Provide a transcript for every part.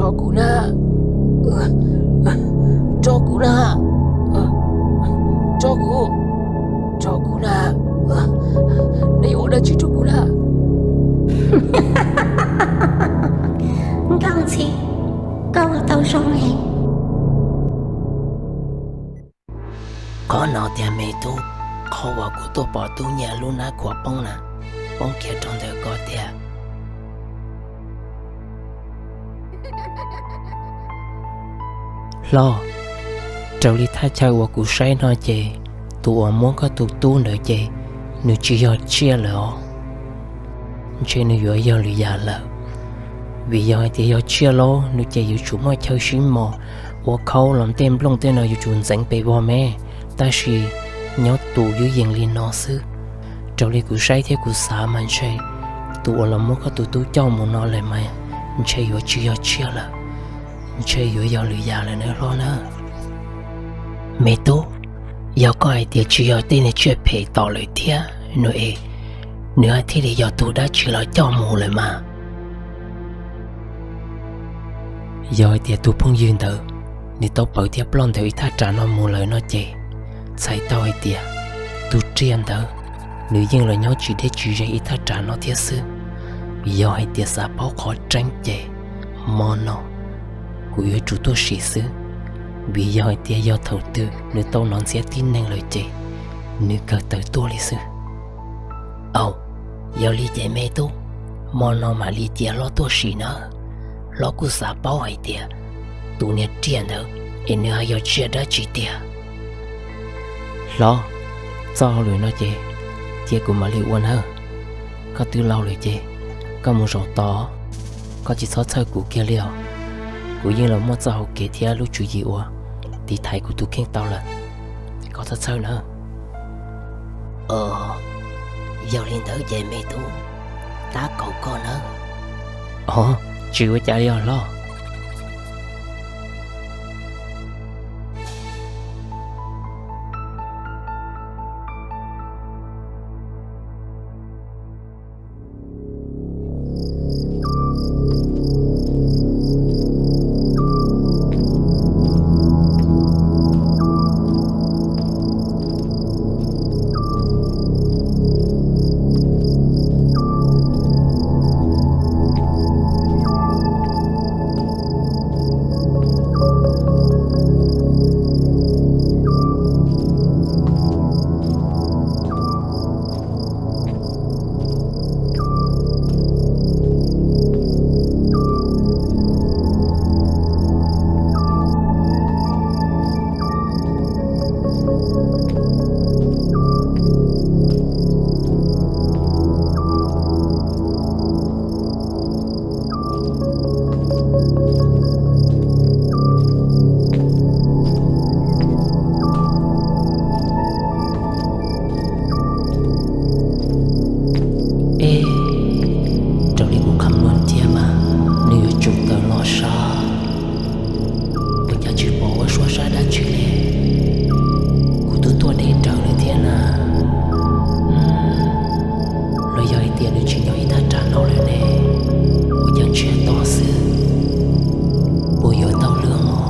Tso kuv na, tso kuv na, tso kuv, tso kuv na, nej yuav ua dab tsi rau kuv na? Nkauj Ntxhi, koj ua tau zoo li. Qhov no tiag me tub, qhov uas kuv tuaj pom Tub Nyiaj lub hnab khuam poob na, poob kiag rau ntawm ko tiag. Hlob, raws li thaj chaw uas kuv saib no ces tus uas muab koj tus tub ntawd ces nws tsis yog tsiaj lawm os. Ntshe nws yuav yog lwm yam lawm, vim yog hais tias yog tsiaj lauj nws ces yuav tsum muaj chaw sib mos, ua khaub los tej nplooj tej no yuav tsum ntxeev pes vog me, tab sis nyob tus ywb yees li no xwb. Raws li kuv saib thiab kuv xav mas ntshe tus uas los muab koj tus tub coj mus no lawm mas ntshe yuav tsis yog tsiaj lawm, ntshe yuav yog lwm yam lawm na hlob na. Me tub, yog koj hais tias tsis yog tej niag tsiaj phem tom lawm thiab no es nws thiaj li yog tus dab tsi los coj mus lawm mas. Yog hais tias tus phooj ywg ntawd nws tau pawv thiab ploj ntawm ib thaj tsam no mus lawm no ces txhais tau hais tias tus tsiaj ntawd nws yeej los nyob tsis deb tsis ze ib thaj tsam no thiab xwb. Yog hais tias xav paub qhov tseeb ces hmo no kuv yuav tsum tuaj sim xwb, vim yog hais tias yog thaum twg nws tau hnov ntxhiab tib neeg lawm ces nws kawg tawm tuaj li xwb. Au, yog li ces me tub, hmo no mam li cia hlob tuaj sim nawb. Hlob kuj xav paub hais tias tus niag tsiaj ntawd es nws ho yog tsiaj dab tsi tiag. Hlob, txoj hauj lwm no ces cia kuv mam li ua nawb. Koj twb laus lawm ces koj mus zaum tod, koj tsis txhob txhawj kuv kiag li os. Kuv yeej los muaj txoj hau kev thiab lub tswv yim uas tiv thaiv kuv tus kheej tau lawm, koj txhob txhawj nawb. Yog li ntawd ces me tub, tab kaum koj nawb. Os, tsis ua cas li os hlob. Ej, raws li kuv kham luam tiag mas nws yuav tsum tawm los sav. Ua cas tsis pom ua suab sab dab tsi li? Kuv twb tuaj deb rawv lawm thiab na. Los yog hais tias nws tsis nyob ib thaj tsam no lawm ne? Ua cas ntsiag to xwb, puas yuav tau lwm os?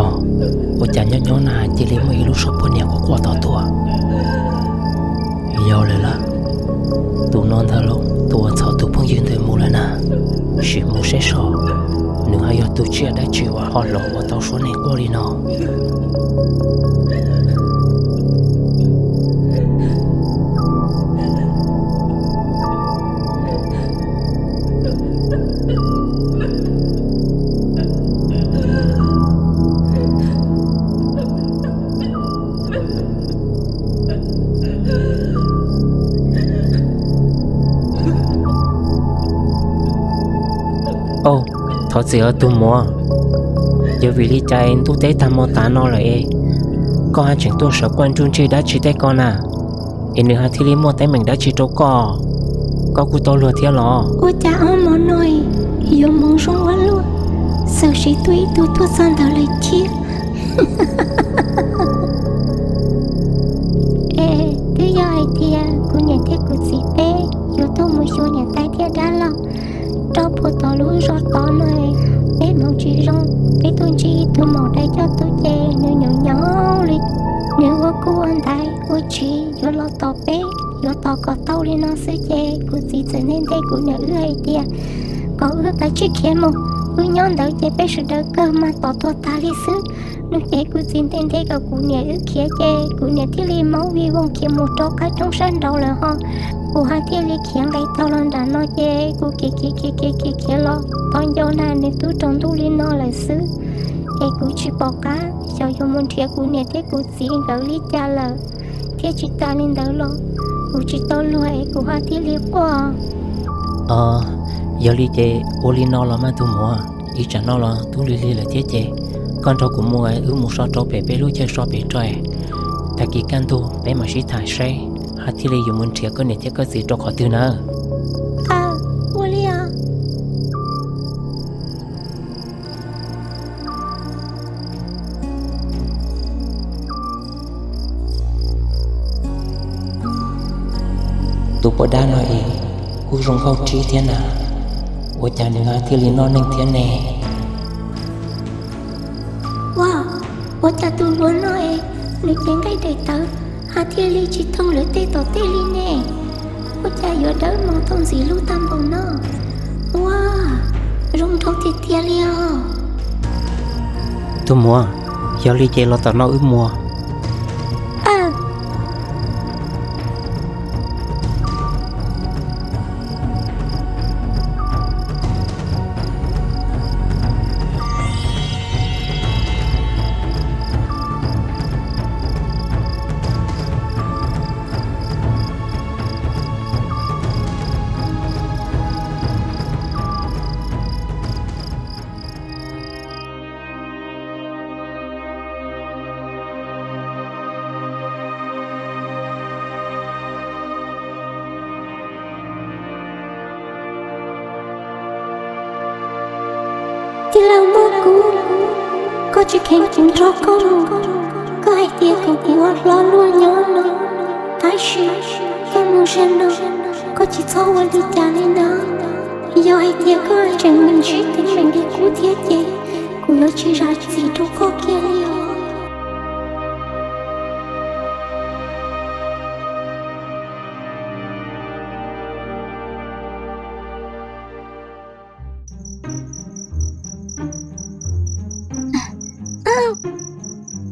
Os, ua cas nyob nyob na cia li muaj ib lub suab poj niam quaj quaj tom tuaj. Yog lawm lawm, tus no ntag lauj, tus uas txhom tus phooj ywg ntawd mus lawm na. Sim mus saib seb nws ho yog tus tsiaj dab tsi uas ho hloov ua tau suab neeg quaj li no. Au, thov txim os tus muam, yog vim li cas ntuj teb tag hmo tas no lawm es koj ho tseem tuaj sawv quaj nruj ntsig dab tsi tej ko na? Es nws ho thiaj li muaj teeb meem dab tsi rau koj? Koj kuj tau luag thiab los? Ua cas ob hmo no yuav hmoov zoo ua luaj, txawm siv tuaj ib tug tuaj txog ntawd lawm thiab. Es twb yog hais tias kuv niam thiab kuv txiv peb cuag niam tais thiab dab laug rau puag tom lub zos tod no. Peb hmoov tsis zoo, peb tuaj ntsib tus maum dais coj tuaj ces nws nyoos nyoos li, nws ua kuv ua ntaiv ua tsiv yuav los tom peb, yuav tom kom tau li no xwb ces kuv txiv txawm nthe nthe kuv niam wb hais tias kom wb kav tsij khiav mus, wb nyob ntawd ces peb sawv daws kawg mas tom tuag tag li xwb. No ces kuv txiv nthe nthe kom kuv niam wb khiav ces kuv niam thiaj li maub vij voog khiav mus rau qab roob sab nraud lawm ho. Kuv ho thiaj li khiav nqis taug los nram no ces kuv khiav khiav khiav khiav khiav khiav los tau ncau na nws twb raug ntuj li no lawm xwb. Ces kuv tsis pom qab xyov yuav mus nrhiav kuv niam thiab kuv txiv nkawd li cas lawm, thiab tsis tas li ntawd los kuv tsis tau luag es kuv ho thiaj li quaj. Yog li ces ua li no los mas tus muam, ib tsam no los twb lig lig lawm thiab ces koj nrog kuv mus, wb mus so rau pem peb lub chaw so pem rau, tag kis kaj ntug peb mam sib tham saib ho thiaj li yuav mus nrhiav koj niam thiab koj txiv rau qhov twg na. Ua li os. Tus poj dab no es kuj zoo nkauj tib thiab na, ua cas nws thiaj li noj neej thiab ne? Ua, ua cas tus hluas no es nws cev nqaij daim tawv ho thiaj li tsis thooj lawv tej tom tej li ne? Ua cas yuav dawb mos tau ntxim hlub tag npaum no? Ua, zoo nraug tiag tiag li os. Tus muam, yog li ces los tom no wb mus. Tij laug Muaj Kuv, koj tsis kheev kuv nrog koj mus, koj hais tias kom kuv ua hlob luaj nyob no, tab sis koj mus ze no, koj tsis txhob ua li cas li ntawd. Yog hais tias koj tseem meem sib teev meem li qub thiab ces kuv yuav tsis zam txim rau koj kiag li os.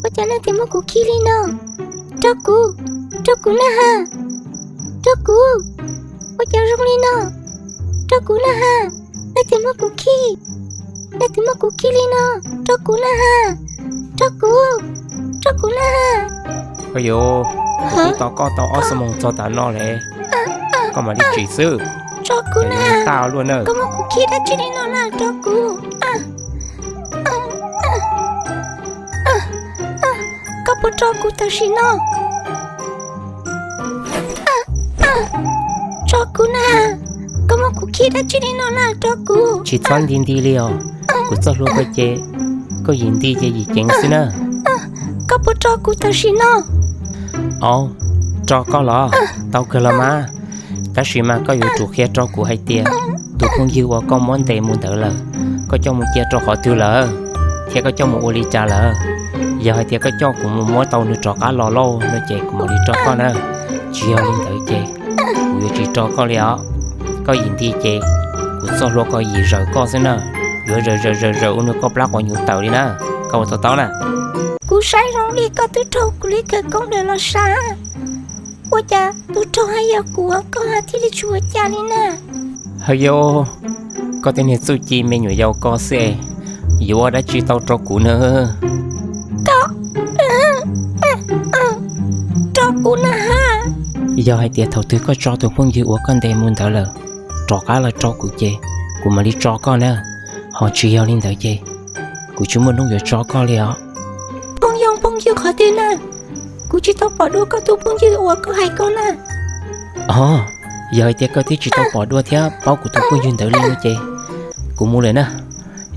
Ua cas leej twg muab kuv khi li no? Rau kuv, rau kuv na ha, rau kuv. Ua cas zoo li no? Rau kuv na ha, leej twg muab kuv khi, leej twg muab kuv khi li no? Rau kuv na ha, rau kuv, rau kuv na ha. Ua yuav, kuv twb tos koj tau ob xuab moos txog tav no lawm, koj mam li tsim xwb. Rau kuv na, tag luaj na, koj muab kuv khi dab tsi li no na, rau kuv. Koj puas rau kuv tam sim no? Rau kuv na, koj muab kuv khi dab tsi li no na, rau kuv. Tsis txhob nti nti li os, kuv txoj hlua koj ces koj yim nti ces yim ceev xwb na. Koj puas rau kuv tam sim no? Au, rau koj los? Tau kawg los mas. Tab sis mas koj yuav tsum qhia rau kuv hais tias tus phooj ywg uas koj muab ntes mus ntawd lawm, koj coj mus cia rau qhov twg lawm, thiab koj coj mus ua li cas lawm. Yog hais tias koj coj kuv mus muab tau nws rov qab los lauj no ces kuv mam li rau koj na. Tsis yog li ntawd ces kuv yuav tsis rau koj li os. Koj yim nti ces kuv txoj hlua koj yim zawm koj xwb na. Yuav zawm zawm zawm zawm ua nws koj plab quav nyuv tawm li na. Koj ua to taub na. Kuv saib zoo li koj twb raug kuv li khawv koob lawm los sav. Ua cas tus raug haj yog kuv, koj thiaj li tsis ua cas li na? Hawj yau, koj tej niag txuj ci me nyuam yaus ko xwb, yuav ua dab tsi tau rau kuv na? Koj rau kuv na ha. Yog hais tias thaum twg koj tso tus phooj ywg uas koj ntes mus ntawd lawm rov qab los rau kuv ces kuv mam li tso koj na. Ho tsis yog li ntawd ces kuv tsis muaj hnub yuav tso koj li os. Phooj ywg, phooj ywg qhov twg na? Kuv tsis tau pom dua koj tus phooj ywg uas koj hais ko na. Os, yog hais tias koj twb tsis tau pom dua thiab paub kuv tus phooj ywg ntawd li no ces kuv mus lawm na.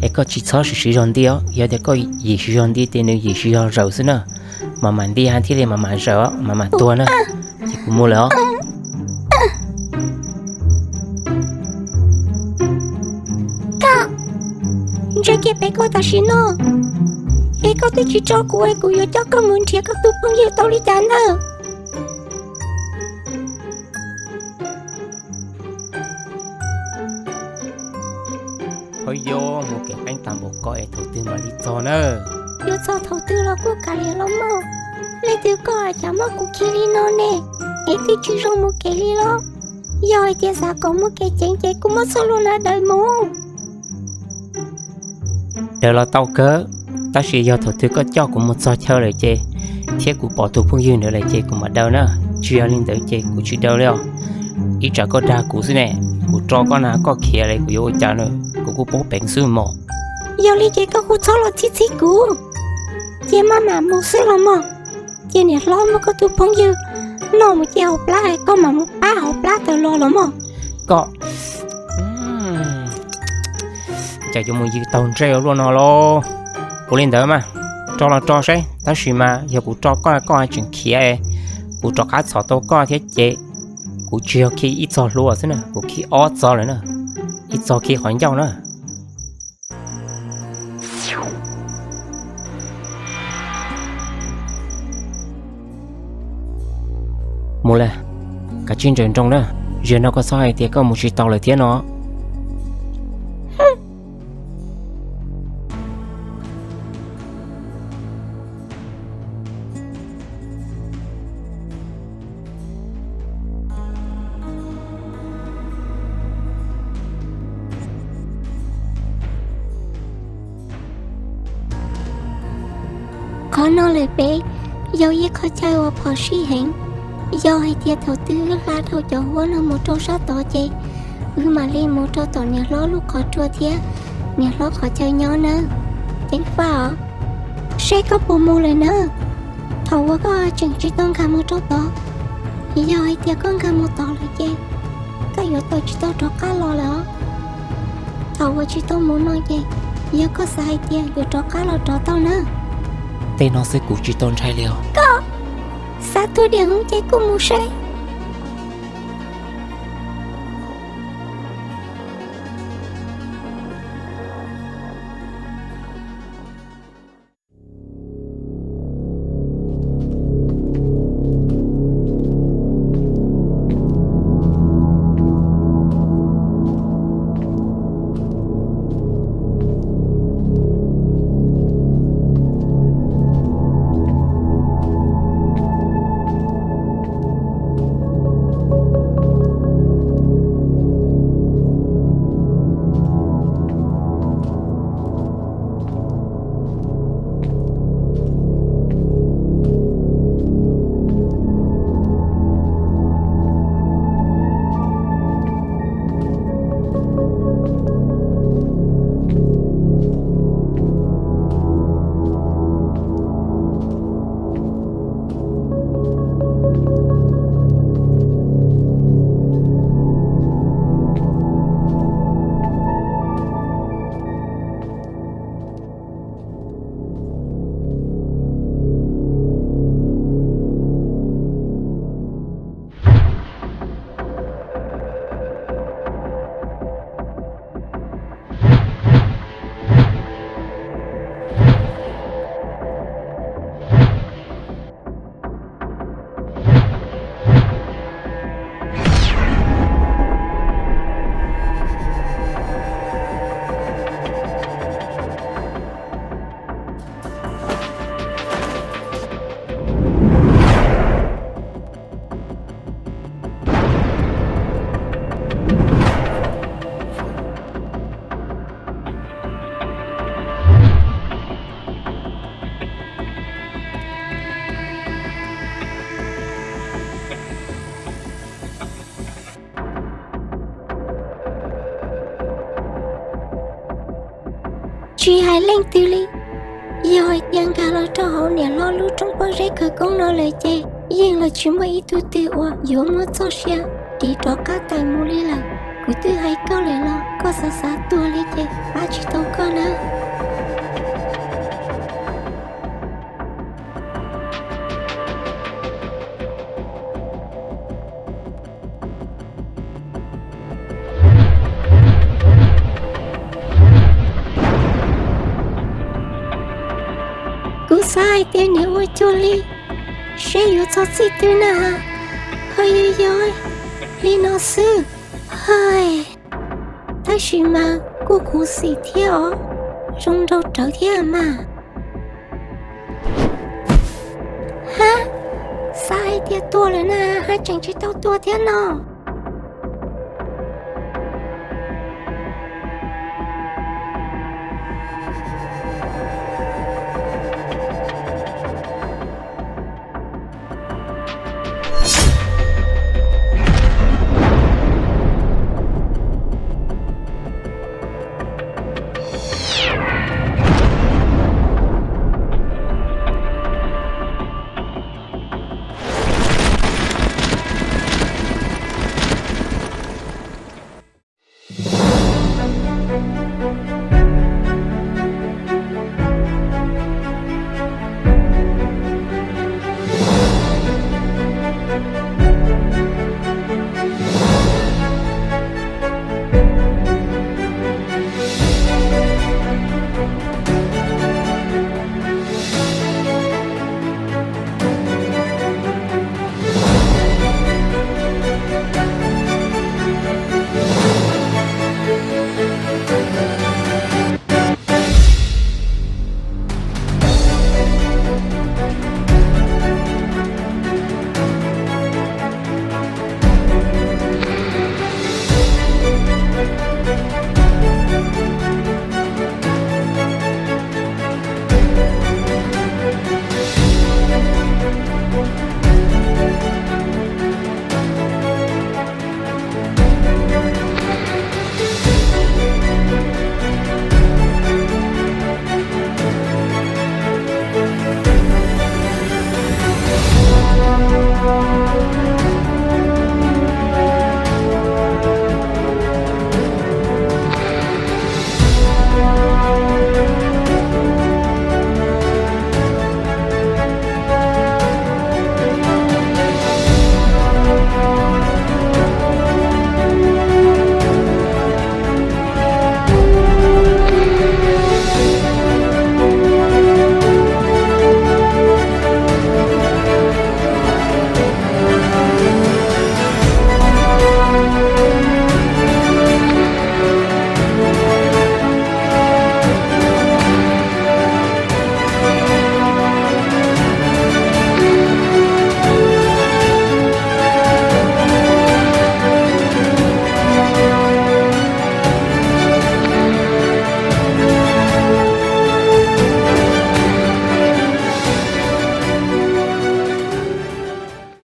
Es koj tsis txhob siv siv zog nti os, yog tias koj yim siv zog nti ces nws yim siv zog zawm xwb na. Mam mam nti thiaj li mam mam zawm, mam mam tuag na. Ces kuv mus lawm os. Cia pem koj tam sim no, es koj twb tsis tso kuv es kuv yuav coj koj mus nrhiav koj tus phooj ywg tau li cas ntag? Ho yuav mus kev qeeb tag npaum ko es thaum twg mam li txog na? Yuav txog thaum twg los kuj kav liam los mog. Leej twg koj hais cas muab kuv khi li no ne? Es twb tsis zoo mus kev li los? Yog hais tias xav kom muaj kev ceev ces kuj muab txoj hlua no daws mus. Daws los tau kawg, tab sis yog thaum twg koj coj kuv mus txog chaw lawm ces, thiab kuv pom tus phooj ywg ntawd lawm ces kuv mam daws na. Tsis yog li ntawd ces kuv tsis daws li os. Ib tsam koj dag kuv xwb ne, kuv tso koj na koj khiav li kuv yuav ua cas na, kuv kuj paub peev xwb mog. Yog li ces koj kuj txhob los txhib txhib kuv, cia maj mam mus xwb los mog. Cia niam hlob muab koj tus phooj ywg noj mus cia hauv plab es koj mam mus pab hauv plab tawm los los mog. Koj, cas yuav mus yws taug ntsej ua luaj no lauj? Ua li ntawd mas, tso los tso saib, tab sis mas yog kuv tso koj koj tseem khiav, kuv rov qab txhom tau koj thiab ces kuv tsis yog khi ib txog hlua xwb na, kuv khi ob txog lawm na, ib txog khi qhov ncauj na. Mus lawm, kav tsij nrawm nroos na, zaum no koj txhob hais tias koj mus tsis tau lawm thiab no. Qhov no lawm peb yog ib qhov chaw uas phom sij heev. Yog hais tias thaum twg wb hla dhau cov huab no mus rau sab tod ces wb mam li mus rau tom niam hlob lub qhov tsua thiab niam hlob qhov chaw nyob nawb. Ceev faj os, seb koj puas mus lawm nawb. Thaum uas koj tseem tsis tau nkag mus rau tod, yog hais tias koj nkag mus tod lawm ces koj yuav tau tsis tau rov qab los lawm os. Thaum uas tsis tau mus no ces yog koj xav hais tias yuav rov qab los rov tau nawb. Tej no xwb kuv tsis tau ntshai li os. Koj xav tuag diam hwv ces kuj mus seb. Tsis hais leej twg li, yog hais tias nkag los rau hauv niam hlob lub roob pob zeb khawv koob no lawm ces yeej los tsis muaj ib tug twg uas yuav muaj txoj sia tiv rov qab tawm mus li lawm. Kuv twb hais koj lawm los koj xav xav tuag li ces pab tsis tau koj nawb. Xav hais tias nws ua cuag li seb yuav txog txij twg na, ho yog yog li no xwb. Hais, tab sis mas kuj khuv xim thiab os, zoo nraug rawv thiab mas. Hab, xav hais tias tuag lawm na, hab tseem tsis tau tuag thiab no.